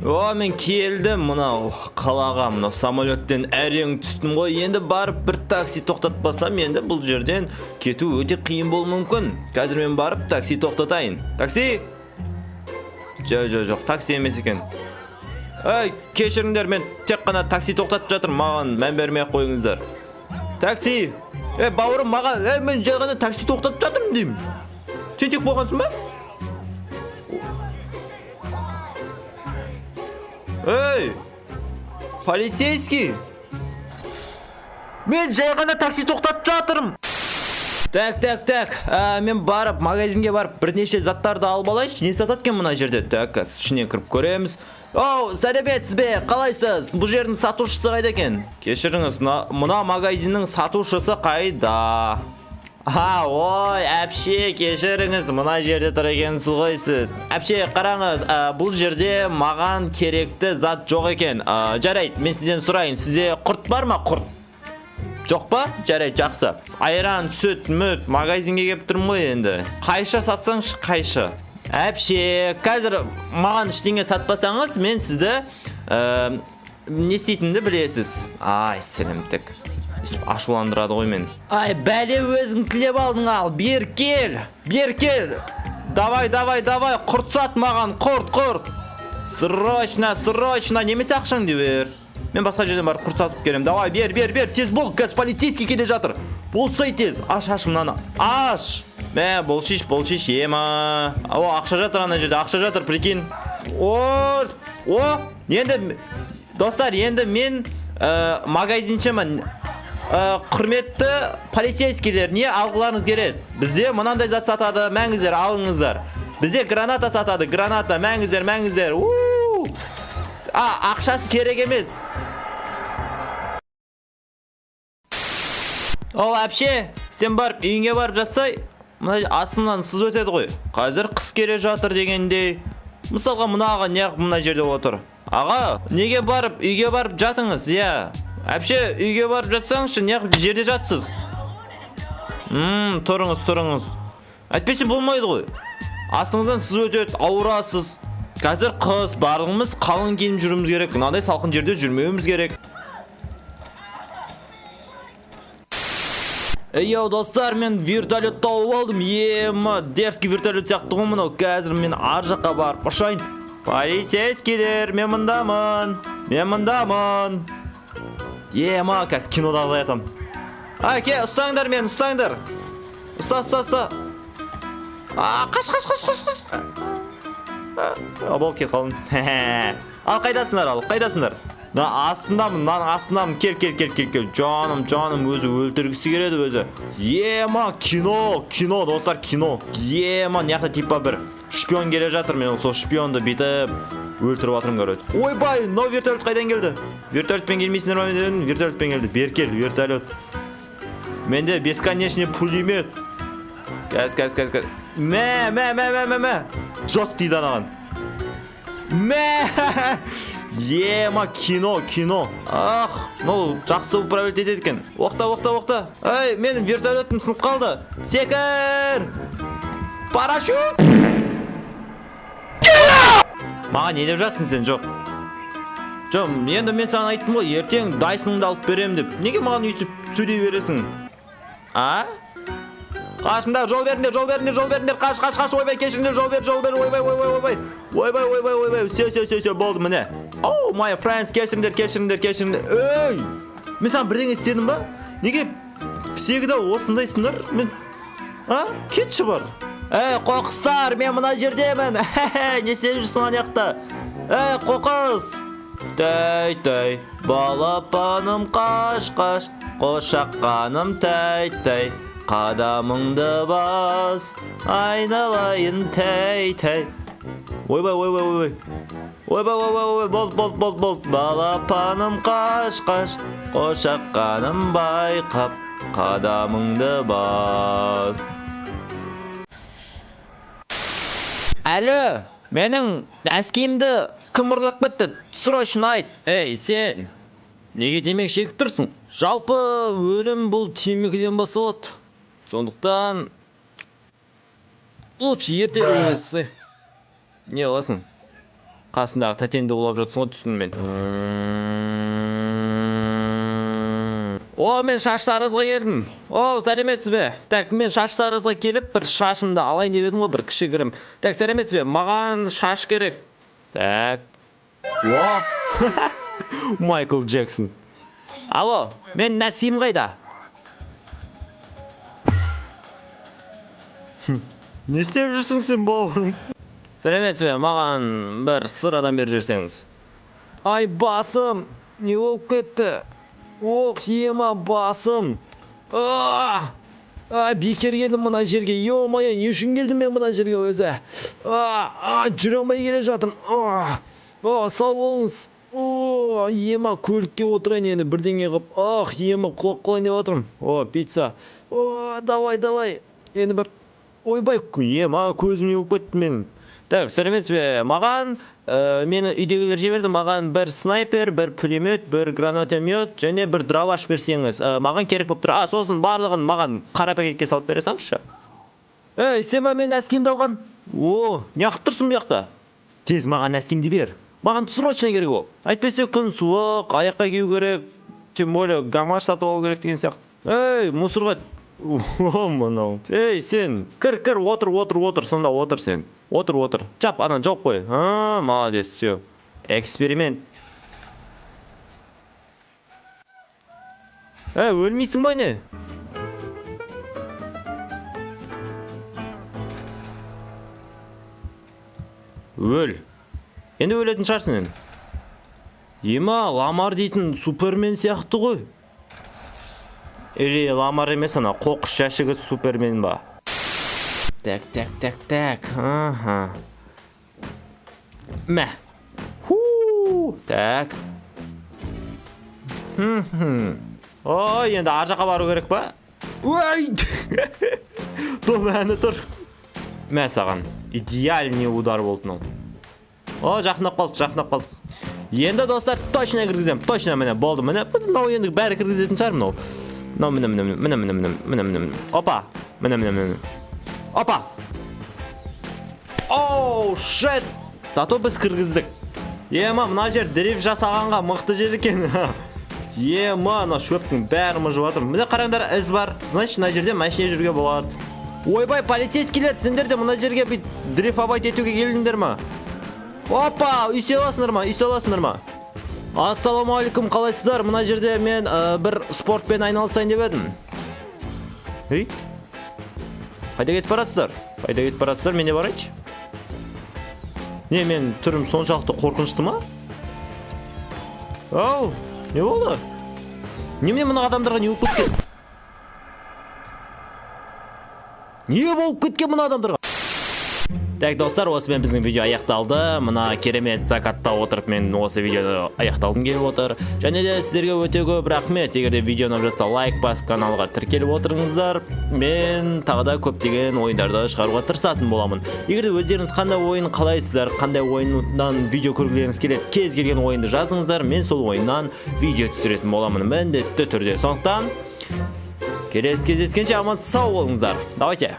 О, мен келдім мынау қалаға, мынау самолеттен әрең түстім ғой. Енді барып бір такси тоқтатпасам, енді бұл жерден кету өте қиын болуы мүмкін. Қазір мен барып такси тоқтатайын. Такси! Жоқ, жоқ, жоқ, такси емес екен. Ей, кешіріңдер, мен тек қана такси тоқтатып жатырмын, маған мән бермей ақ қойыңыздар. Такси! Ей, бауырым, маған, ей, мен жай ғана такси тоқтатып жатырмын деймін. Тентек болғансың ба? Ей! Полицейский! Мен жай ғана такси тоқтатып жатырмын. Так, так, так. Мен барып, магазинге барып бірнеше заттарды алып алайыншы. Не сатады екен мына жерде? Так, қазір ішіне кіріп көреміз. Оу, сәлеметсіз бе? Қалайсыз? Бұл жердің сатушысы қайда екен? Кешіріңіз, мына магазиннің сатушысы қайда? А, ой, әпше, кешіріңіз, мына жерде тұр екенсіз ғой сіз. Әпше, қараңыз, бұл жерде маған керекті зат жоқ екен. Жарайды, мен сізден сұрайын. Сізде құрт бар ма, құрт? Жоқ па? Жарайды, жақсы. Айран, сүт, мүт, магазинге келіп тұрмын ғой енді. Қайшы сатсаңшы, қайшы. Әпше, қазір маған ештеңе сатпасаңыз, мен сізді не істейтінімді білесіз. Ай, сілімтік. Өйстіп ашуландырады ғой мен. Ай, бәле, өзің тілеп алдың, ал, бер кел, бер кел. Давай, давай, давай, құрт сат маған, құрт, құрт. Срочно, срочно, немесе ақшаңды бер. Мен басқа жерден барып құрт сатып келемін. Давай, бер, бер, бер, тез бол, қазір полицейский келе жатыр. Болсай тез, аш, аш мынаны, аш. Мә, бол шеш, бол шеш, ема. О, ақша жатыр ана жерде, ақша жатыр, прикинь. О, о, енді, достар, енді мен магазиншімін. Құрметті полицейскийлер, не алғыларыңыз келеді? Бізде мынандай зат сатады, мәңіздер, алыңыздар. Бізде граната сатады, граната, мәңіздер, мәңіздер. У! А, ақшасы керек емес. О, әпше, сен барып үйіңе барып жатсай, мына астыңнан сыз өтеді ғой. Қазір қыс келе жатыр дегендей. Мысалға, мына аға неғып мына жерде отыр? Аға, неге барып үйге барып жатыңыз, иә? Әпше, үйге барып жатсаңызшы, неғып жерде жатсыз? Тұрыңыз, тұрыңыз. Әйтпесе болмайды ғой. Астыңыздан сыз өтеді, ауырасыз. Қазір қыс, барлығымыз қалың киініп жүруіміз керек. Мынандай салқын жерде жүрмеуіміз керек. Ей, йоу, достар, мен вертолет тауып алдым. Ема, дерзкий вертолет сияқты ғой мынау. Қазір мен ар жаққа барып ұшайын. Полицейскийлер, мен мындамын. Мен мындамын. Ема, қазір кинодағыдай атам. Әке, ұстаңдар мені, ұстаңдар. Ұста, ұста, ұста. А, қаш, қаш, қаш, қаш, қаш. А, болып кетіп қалдым. Ал қайдасыңдар, ал, қайдасыңдар? Мына астындамын, мынаның астындамын. Кел, кел, кел, кел, кел. Жаным, жаным, өзі өлтіргісі келеді өзі. Ема, кино, кино, достар, кино. Ема, мына жақта типа бір шпион келе жатыр. Мен сол шпионды бүйтіп өлтіріп жатырмын, короче. Ойбай, мынау вертолет қайдан келді? Вертолетпен келмейсіңдер ма дедім, вертолетпен келді. Бері кел, вертолет. Менде бесконечный пулемет. Қазір, қазір, қазір, қазір. Мә, мә, мә, мә, мә, мә. Жёстко тиді анаған. Мә! Ема, кино, кино. Ах, мынау жақсы управлять етеді екен. Оқта, оқта, оқта. Ей, менің вертолетім сынып қалды. Секір! Парашют! Маған не деп жатсың сен, жоқ? Жоқ, енді мен саған айттым ғой, ертең Дайсоныңды алып беремін деп. Неге маған өйтіп сөйлей бересің? А? Қашыңдар, жол беріңдер, жол беріңдер, жол беріңдер, қаш, қаш, қаш, ойбай, кешіріңдер, жол бер, жол бер, ойбай, ойбай, ойбай, ойбай, ойбай, ойбай, все, все, все, все, болды, міне. Oh, my friends, кешіріңдер, кешіріңдер, кешіріңдер. Ей, мен саған бірдеңе істедім ба? Неге всегда осындайсыңдар? Мен, а? Кетші бар. Ей, қоқыстар, мен мына жердемін. Не істеп жүрсің ана жақта? Ей, қоқыс. Тәй, тәй, балапаным қаш, қаш, қошаққаным тәй, тәй. Қадамыңды бас, айналайын тәй, тәй. Ойбай, ойбай, ойбай. Ойбай, ойбай, ойбай, болды, болды, болды, болды. Балапаным қаш, қаш, қошаққаным байқап, қадамыңды бас. Алло, менің носкиімді кім ұрлап кетті? Срочно айт. Ей, сен, неге темекі шегіп тұрсың? Жалпы өлім бұл темекіден басталады. Сондықтан лучше ерте өлесің. Не қыласың? Қасындағы тәтенді улап жатсың ғой түтінмен. О, мен шаштаразға келдім. О, сәлеметсіз бе? Так, мен шаштаразға келіп бір шашымды алайын деп едім ғой, бір кішігірім. Так, сәлеметсіз бе? Маған шаш керек. Так. О! Майкл Джексон. Алло, мен нәсиім қайда? Не істеп жүрсің сен, бауырым? Сәлеметсіз бе? Маған бір сырадан беріп жіберсеңіз. Ай, басым! Не болып кетті? Ох, ема, басым! А! А, бекер келдім мына жерге. Ё-моё, не үшін келдім мен мына жерге өзі? А, а, жүре алмай келе жатырмын. А, о, сау болыңыз. О, ема, көлікке отырайын енді бірдеңе қылып. Ах, ема, құлап қалайын деп жатырмын. О, пицца. О, давай, давай. Енді бір ойбай, ема, көзім не болып кетті менің. Так, сәлеметсіз бе? Маған мені үйдегілер жіберді, маған бір снайпер, бір пулемет, бір гранатомет және бір дробаш берсеңіз. Маған керек болып тұр. А, сосын барлығын маған қара пакетке салып бере салыңызшы. Ей, сен ба менің носкиімді алған? О, неғып тұрсың бұл жақта? Тез маған носкиімді бер. Маған срочно керек ол. Әйтпесе күн суық, аяққа кию керек, тем более гамаш сатып алу керек деген сияқты. Ей, мусорға. О, мынау. Ей, сен, кір, кір, отыр, отыр, отыр, сонда отыр сен. Отыр, отыр. Жап, ананы жауып қой. А, молодец, все. Эксперимент. Ей, өлмейсің ба не? Өл. Енді өлетін шығарсың енді. Ема, Ламар дейтін супермен сияқты ғой. Или Ламар емес, ана қоқыс жәшігі супермен ба? Так, так, так, так. Ага. Мә. Ху. Так. О, енді ар жаққа бару керек па? Ой! Дом әні тұр. Мә саған. Идеальный удар болды мынау. О, жақындап қалдық, жақындап қалдық. Енді, достар, точно кіргіземін. Точно, міне, болды, міне. Мынау енді бәрі кіргізетін шығар мынау. Мынау, міне, міне, міне, міне, міне, міне, міне, міне. Опа. Міне, міне, міне. Опа. Оу, shit. Зато біз кіргіздік. Ема, мына жер дрифт жасағанға мықты жер екен. Ема, мына шөптің бәрі мыжып жатыр. Міне қараңдар, із бар. Значит, мына жерде машина жүруге болады. Ойбай, полицейскийлер, сендер де мына жерге бүйтіп дрифовать етуге келдіңдер ма? Опа, үй аласыңдар ма? Үй аласыңдар ма? Ассалаумағалейкум, қалайсыздар? Мына жерде мен бір спортпен айналысайын деп едім. Ей? Қайда кетіп баратсыздар? Қайда кетіп баратсыздар? Мен де барайыншы. Не, мен түрім соншалықты қорқынышты ма? Ау, не болды? Немене мына адамдарға не болып кеткен? Не болып кеткен мына адамдарға? Так, достар, осымен біздің видео аяқталды. Мына керемет закатта отырып мен осы видеоны аяқталғым келіп отыр. Және де сіздерге өте көп рахмет. Егер де видео ұнап жатса, лайк басып каналға тіркеліп отырыңыздар. Мен тағы да көптеген ойындарды шығаруға тырысатын боламын. Егер де өздеріңіз қандай ойын қалайсыздар, қандай ойыннан видео көргілеріңіз келеді, кез келген ойынды жазыңыздар, мен сол ойыннан видео түсіретін боламын міндетті түрде. Сондықтан келесі кездескенше аман сау болыңыздар. Давайте.